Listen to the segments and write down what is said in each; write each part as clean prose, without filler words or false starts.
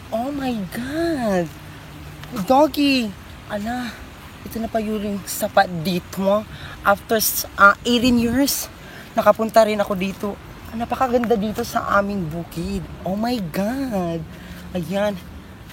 Oh my God! Doggy! Ala, ito na pa yung sapa dito. After 18 years, nakapunta rin ako dito. Ah, napakaganda dito sa aming bukid. Oh my God! Ayan.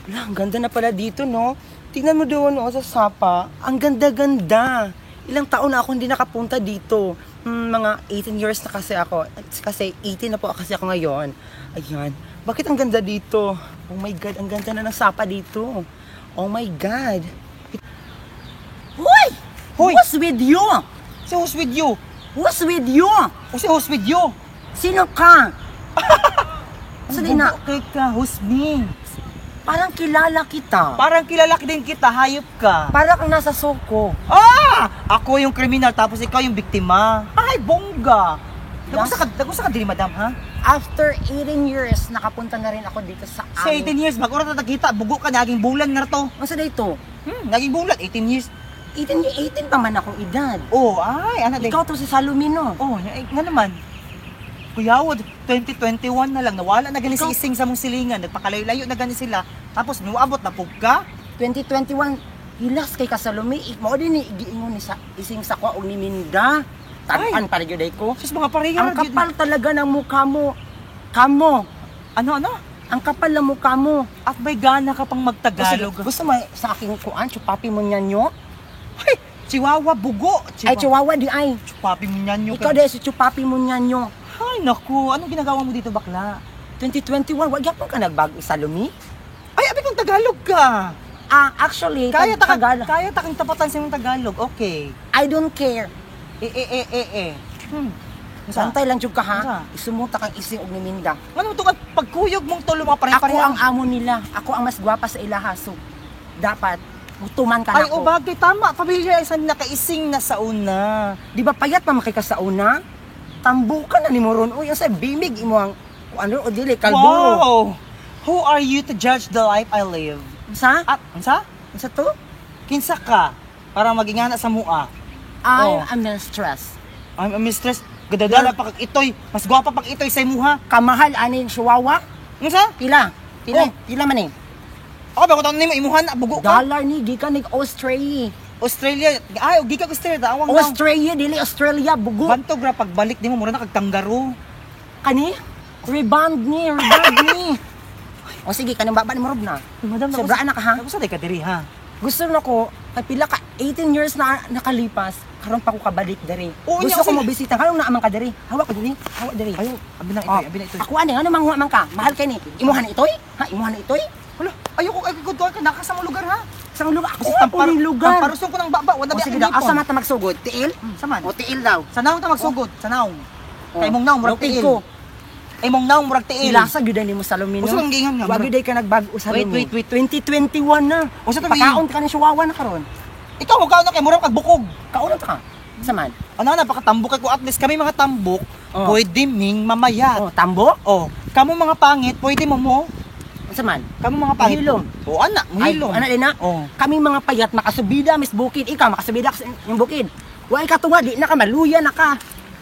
Ala, ang ganda na pala dito, no? Tingnan mo doon, oh, sa sapa. Ang ganda-ganda. Ilang taon na ako hindi nakapunta dito. Mga 18 years na kasi ako. Kasi 18 na po kasi ako ngayon. Ayan. Bakit ang ganda dito? Oh my God, ang ganda na ng sapa dito. Oh my God. Hoy! Hoy! Who's with you? Si who's with you? Who's with you? O si who's with you? Sino ka? Sino na? Okay ka, who's me? Parang kilala kita. Parang kilala din kita, hayop ka. Parang kang nasa soko. Ah! Ako yung kriminal tapos ikaw yung biktima. Ay, bongga! Nagusa ka diri, madam, ha? After 18 years, nakapunta na rin ako dito sa Sa 18 years, bago ra ta nagkita, bugo ka, naging bulan na to. Masa na ito? Naging bulan, 18 years. 18, 18 pa man akong edad. Oh, ay, ano din? Ikaw to si Salomino. Oh, eh, nga naman. Kuya, 2021 na lang, nawala na gani si Ikaw- Ising sa mong silingan, nagpakalayo-layo na gani sila. Tapos nuabot na pug ka. 2021, hilas kay ka Salome. Mao din ni giingon ni sa ising sakwa og ni Minda. Tan-an pa gyud ay ko. Sus, mga pareha. Ang kapal talaga ng mukha mo. Kamo. Ano, ano? Ang kapal ng mukha mo. At may gana ka pang magtagalog. Gusto mo sa aking kuan, chupapi mo nyanyo? Ay, Chihuahua, bugo. Ay, chihuahua di ay. Chupapi mo nyanyo. Ikaw dahil si chupapi mo nyanyo. Ay, naku. Anong ginagawa mo dito, bakla? 2021, wag yapon ka nagbago sa Lumi. Ay, abi kong Tagalog ka. Ah, actually, Kaya ta Tagalog. kaya ta kang tapatan sa imong Tagalog. Okay. I don't care. Eh, eh, eh, eh, eh. Unsa? Santay lang jud ka ha. Unsa? Isumuta kang ising og ni Minda. Ano to pagkuyog mong tulo mga Ako pare-pareha? ang amo nila. Ako ang mas gwapa sa ilaha. So, dapat mutuman ka Ay, na o ako. bagay, tama. Pamilya isa nakaising na sa una. Di ba payat pa makika sa una? Tambukan na ni mo ron. Uy, sa bimig imo ang ano o dili kalburo. Wow! Who are you to judge the life I live? Sa? At, unsa? Sa to? Kinsa ka? Para magingana sa mua. I'm Oh. a mistress. I'm a mistress. Gadadala pa kag itoy. Mas gwapa pag itoy sa imuha. Kamahal ani chihuahua. Unsa? Pila? Pila? Oh. Pila man eh. Ako ba ko taon nimo imuha na bugo ka? Dollar ni gikan ni Australia. Australia. Ay, gikan Australia awang lang. Australia dili Australia bugo. Bantog ra pagbalik nimo mura na kag kangaroo. Kani? Rebound ni, rebound ni. O sige, kanang baba ni Morob na. Madam, Sobraan na ka ha. Nagusa day ka diri ha. Gusto na ko, kay pila ka 18 years na nakalipas, karon pa ko kabalik diri. Oo, Gusto nya, ko sige. mo bisita, kanong naaman ka diri? Hawa ko diri, hawa diri. Ayo, abi na Oh, itoy, abi na itoy. Ako ani, ano manghuwa man ka? Mahal kay ni. Imuha na itoy? Ha, imuha na itoy? Hala, ayoko kay gud ka naka sa mong lugar ha. Sa lugar ako po ning lugar. Tamparusong ko ng baba, wala O ba sige daw, asa man ta magsugod? Tiil? Saman. O tiil daw. Sa naong ta magsugod, sa naong. Oh. Kay mong naong murag Lupig tiil. ko. Ay mong naong murag tiil. Ilasa gyud ni mo sa Lumino. Usa kang giingon nga, Wa gyud ay ka nagbago sa Wait, Lumi. wait, wait. 2021 na. Usa to Pakaon ka ni Chihuahua na karon. Ikaw mo kaon na kay murag kag bukog. Kaon ta ka. Sa man. Ano na pakatambok ko at least kami mga tambok, Oh. pwede ming mamayat. Oh, tambo? Oh, kamo mga pangit, pwede mo mo. Unsa man? Kamo mga pangit. Muhilom. Oh, ana, muhilom. Ay, ana din na. Oh. Kami mga payat makasubida mis bukid. Ikaw makasubida sa yung bukid. Wa ka tunga di na ka maluya na ka.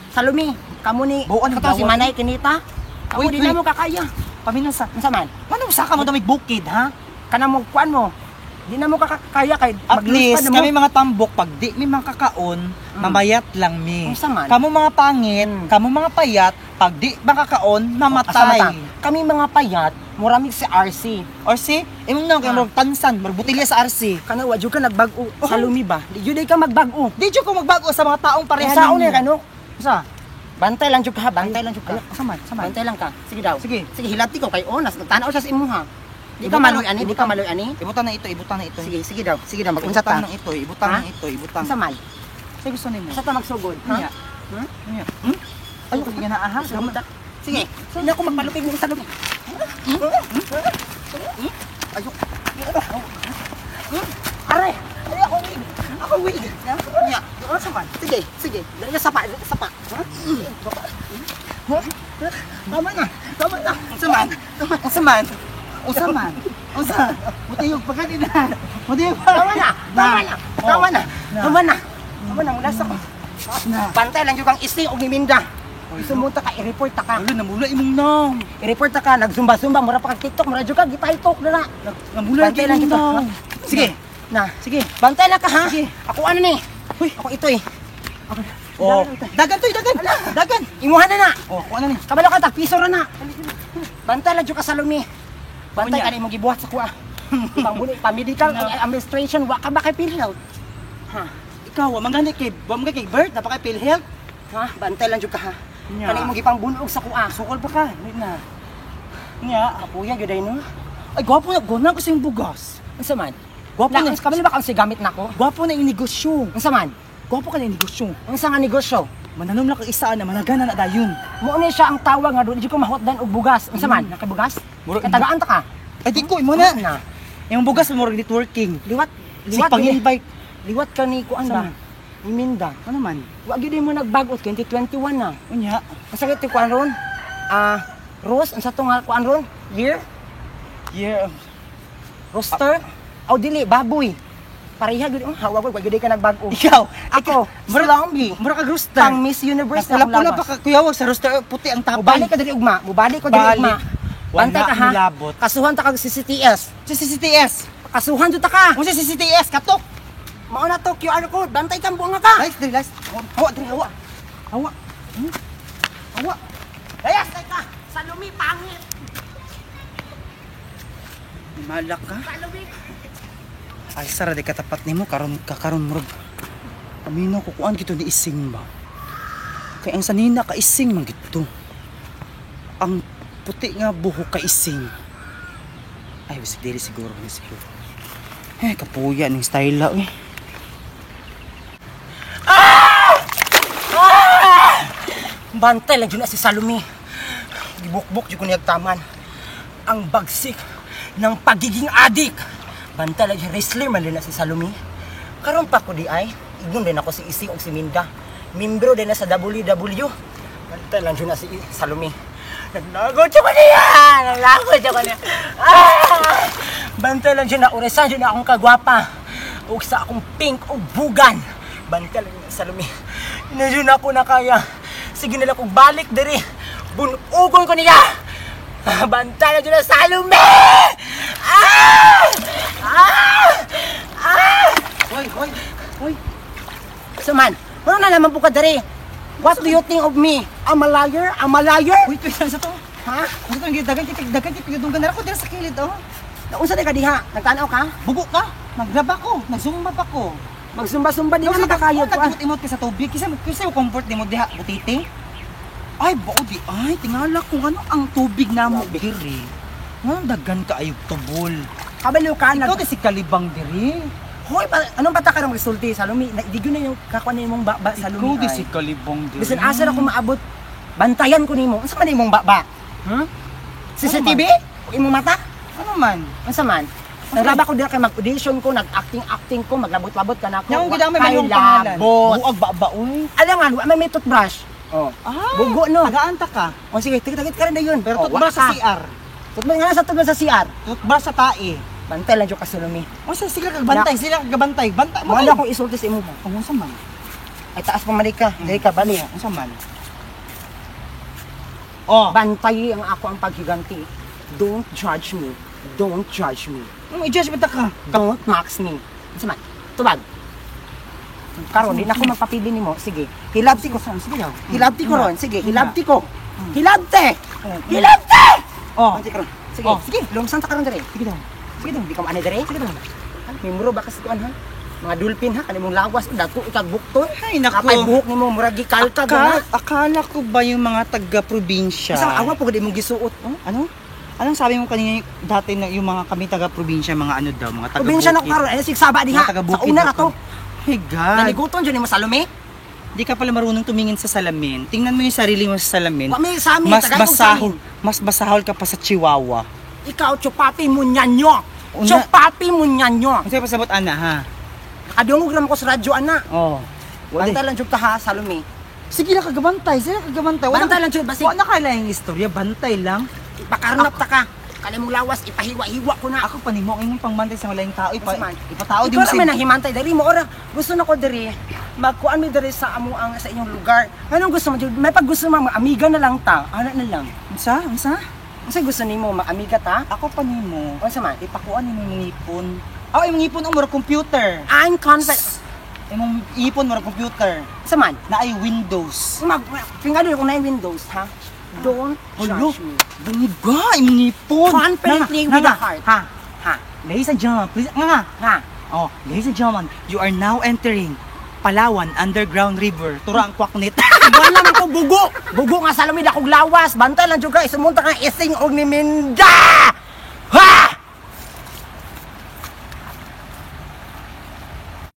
Salumi, kamo ni Buon ang kato si gawad. Manay kinita. Kamo Wait, di na wait. mo kakaya. Paminasa. Unsa man? Paano sa ka mo damig bukid, ha? Kana mo kuan mo. Di na mo kakaya kay At least magluspad na mo. kami mga tambok pag di mi makakaon, mamayat lang mi. Unsa man? Kamo mga pangit, kamo mga payat, pag di makakaon, Asa mamatay. mata? Kami mga payat, muramig si RC. Or si, imong naong kay Ah. murag tansan, murag botelya sa RC. Kana wa jud ka nagbag-o Oh. Salumi ba? Di jud ay ka magbag-o. Di jud ko magbago sa mga taong pareha Saon ninyo. ni kano? Unsa? Bantay lang jud ka, ha? Bantay lang jud ka. Ay, asa man? Asa man? Bantay lang ka. Sige daw. Sige. Sige, hilati ko kay Onas. Nagtanaw siya sa imuha. Di ka Ibutang- maloy ani, di ka maloy ani. Ibutan na ito, ibutan na ito. Sige, sige daw. Sige daw, mag-unsa Ibutan ta. na ito, ibutan Ha? na ito, ibutan. Unsa man? Sa gusto nimo? Asa ta magsugod? Ha? Niya. Hmm? Niya. Hmm? Ayoko nga na aha. Sugod ta. Sige. Hindi ako magpalupig mo sa lumi. Ayoko. Aray! Aray, ako wig! Ako wig! Niya. Unsa man? Sige, sige. Dali ka sapa, dali ka sapa. Ha? Ha? Tama na! Tama na! Unsa man? Unsa man? Unsa man? Unsa? Mutiyog pa kanina. Mutiyog pa. Tama na! Tama na! Tama na! Na. Tama na! Tama na! Mula sa ko. Na. Bantay lang yung kang ising og niminda. Isumunta ka, i-report ta ka. Ala, namula imong naong. I-report ta ka, nagzumba-zumba, mura pa kag TikTok, mura jud ka, gitaltok na na. Namula Bantay lang imong kita. naong. Sige. Na. Sige. Bantay lang ka ha. Sige. Ako ano ni? Uy. Ako ito eh. Ako. Oh. Dagan to, dagan. Dagan. Imuha na na. Oh, kuha na ni. Kabalo ka tag piso ra na. Bantay lang jud ka sa lumi. Bantay Unya. ka na imong gibuhat sa kuha. Pambuli, pa-medical administration, wa ka ba kay PhilHealth? Ha? Ikaw, wa man gani kay, wa man gani kay Bert, napaka PhilHealth. Ha? Bantay lang jud ka ha. Nya. Kanang imong gipangbunog sa kuha. Sukol pa ka. Wait na. Nya. Kapuya gyud ay no. Ay, gwapo na. Gwapo na ko sa iyong bugas. Unsa man? Gwapo Na, na. unsa kabalo ba kang sigamit nako? Gwapo na yung negosyo. Unsa man? Gwapo ka na yung negosyo. Unsa nga negosyo? Mananom lang kag isa na managana na dayon. Mo ni siya ang tawag nga doon di ko mahutdan og bugas. Unsa man? Nakabugas? Katagaan ta ka. Ay, di ko, imo na. Na. Yung bugas mo networking. Liwat, Si liwat pang-invite. Liwat ka ni kuan Unsa ba? man? Ni Minda. Ano man? Wa gyud mo nagbago 2021 na. Unya. Ang sakit ti kuan ron? Ah, Rose, unsa to nga kuan ron? Year? Yeah. Roster? Aw dili, baboy. Pareha gyud oh, hawa wa gyud ka nagbago. Ikaw, Ako, zombie. mura kag rooster. Pang Miss Universe na akong Pula-pula lawas. pa ka kuya wag sa rooster puti ang tapay. Mubalik ka diri ugma, mubalik ko diri Balik. ugma. Bantay Wala ka ha. nilabot. Kasuhan ta kag CCTS. Sa CCTS. Kasuhan jud ta ka. Unsa CCTS katok? Mao na to QR code, bantay kang buanga ka. Guys, diri guys. Hawa diri hawa. Hawa. Hawa. Layas tay ka. Salumi pangit. Malak ka. Salumi. Ay sara di katapat nimo karon ka karon murag. Amino ko kuan gito ni ising ba. Kay ang sanina ka ising man gito. Ang puti nga buhok ka ising. Ay bisig dili siguro ni siguro. Eh kapuya ning style la eh. Bantay lang jud na si Salome. Gibukbok jud ko niyag taman. Ang bagsik ng pagiging adik. Bantay lang jud wrestler man din na si Salome. Karon pa ko di ay, ingon din ako si Ising og si Minda. Membro din na sa WW. Bantay lang jud na si Salome. Naglagot jud ko niya! Naglagot jud ko niya! Ah! Bantay lang jud na oresan jud na akong kagwapa. Ug sa akong pink ug bugan. Bantay lang jud na si Salome. Hindi jud na ako nakaya. Sige nila kong balik diri. Bunugon ko niya. Bantay na jud na Salome! Ah! Ah! Ah! Hoy, hoy. Hoy. So man, wala na naman po ka diri. What do you think of me? I'm a liar? I'm a liar? Wait, wait, sa to. Ha? Sa to dagan kay dagan kay dunggan na ko diri sa kilid oh. Naunsa di ka diha? Nagtanaw ka? Bugo ka. Naglaba ko, nagzumba pa ko. Magsumba-sumba di na makakayod ko. Nagimot imot ka sa tubig kisa kisa yung comfort nimo diha butiti. Ay bao di ay tingala kung ano ang tubig namo diri. Nganong dagan ka ayog tubol. Kabalo ka Ikaw nag di si kalibang diri. Hoy, pa, anong bata ka ng resulti? Salumi, na, di gyud na yung kakuan na imong baba sa Ikaw lumi. di ay. si kalibang diri. Bisan asa na ko maabot, bantayan ko nimo. Unsa man imong baba? Hmm? CCTV? O imong mata? Ano man? Unsa man? Nagraba ko dira kay mag-audition ko, nag-acting-acting ko, maglabot-labot ka na ako. Nyang Wa gid ang may kay balong pangalan. labot. Buag baba oy. Alam nga, wa may toothbrush. Oh. Ah, Bugo no. Tagaan ta ka. O sige, tigit-tigit ka rin na yun. Pero Oh, wa toothbrush sa ka. CR. Toothbrush nga na sa toothbrush sa CR. Toothbrush sa tae. Bantay lang jud ka Salome. Unsa sila kag bantay, sila kag bantay. Bantay. Mo na akong isulti sa imo. Ang unsa man? Ay taas pa mali ka. Dili ka bali. Unsa man? Oh, Bantay ang ako ang paghiganti. Don't judge me. Don't judge me. ang i-judge ba ta ka? Don't max me. Unsa man? Tubag. Karon di na ako magpapili nimo. Sige. Hilabti ko. Sige daw. Hilabti ko ron. Sige, hilabti ko. Hilabte. Hilabte. Oh. Hilabte karon. Sige. Oh, sige. Lungsan ta karon dere. Sige daw. Sige daw, di ka maanay dere. Sige daw. Mimuro ba kasi kuan ha? Mga dolphin ha, kanimong lawas, dako ikag bukton. Ay, nako. Kapay buhok nimo murag gikalkag ha. Akala ko ba yung mga taga-probinsya? Isang awa po gud imong gisuot. Oh, ano? Anong sabi mo kanina dati na yung mga kami taga-probinsya, mga ano daw, mga taga-bukid? Probinsya na ko karon, ay sigsaba diha. Mga taga-bukid Sa una daw ra to. kami. My God. Naniguton jud nimo Salome. Di ka pala marunong tumingin sa salamin. Tingnan mo yung sarili mo sa salamin. Wa may sa amin, Mas tagay kong sa basahol, amin. mas basahol ka pa sa chihuahua. Ikaw chupapi mo nyanyo. Una- Chupapi mo nyanyo. Ang sa'yo pasabot, ana, ha? Kadungog ra mo ko sa radyo ana. Oh. Bantay lang jud ka ha, Salome. Sige lang kagabantay, sige lang kagabantay. Bantay lang jud basig Wala na kailangan yung istorya, bantay lang. ipakarnap ta ka. Kanimong lawas ipahiwa-hiwa ko na. Ako panimo ang imong pangbantay sa malaing tao, Unsa man? ipatao di Ikaw mo naman ang himantay diri mo ora. Gusto na ko diri. Magkuan mi diri sa amo ang sa inyong lugar. Anong gusto mo jud? May pag gusto mo amiga na lang ta. Ana na lang. Unsa? Unsa? Unsa gusto nimo, maamiga ta? Ako pa nimo. Unsa man? Ipakuan nimo imong ngipon. Aw, imong ngipon ang murag computer. I'm confident. Imong ipon murag computer. Unsa man? Naay Windows. Mag pingado ko na yung Windows, ha? Don't Hala, judge me. dungga imong ngipon. Confidently Nga, with nga, the heart. Ha. Ha. Ladies and gentlemen, please, nga nga. Ha. Oh, ladies and gentlemen, you are now entering Palawan Underground River. Tura ang kwaknit. Wala man ko bugo. Bugo nga sa lamid akong lawas. Bantay lang jud ka isumunta kang ising og ni Minda.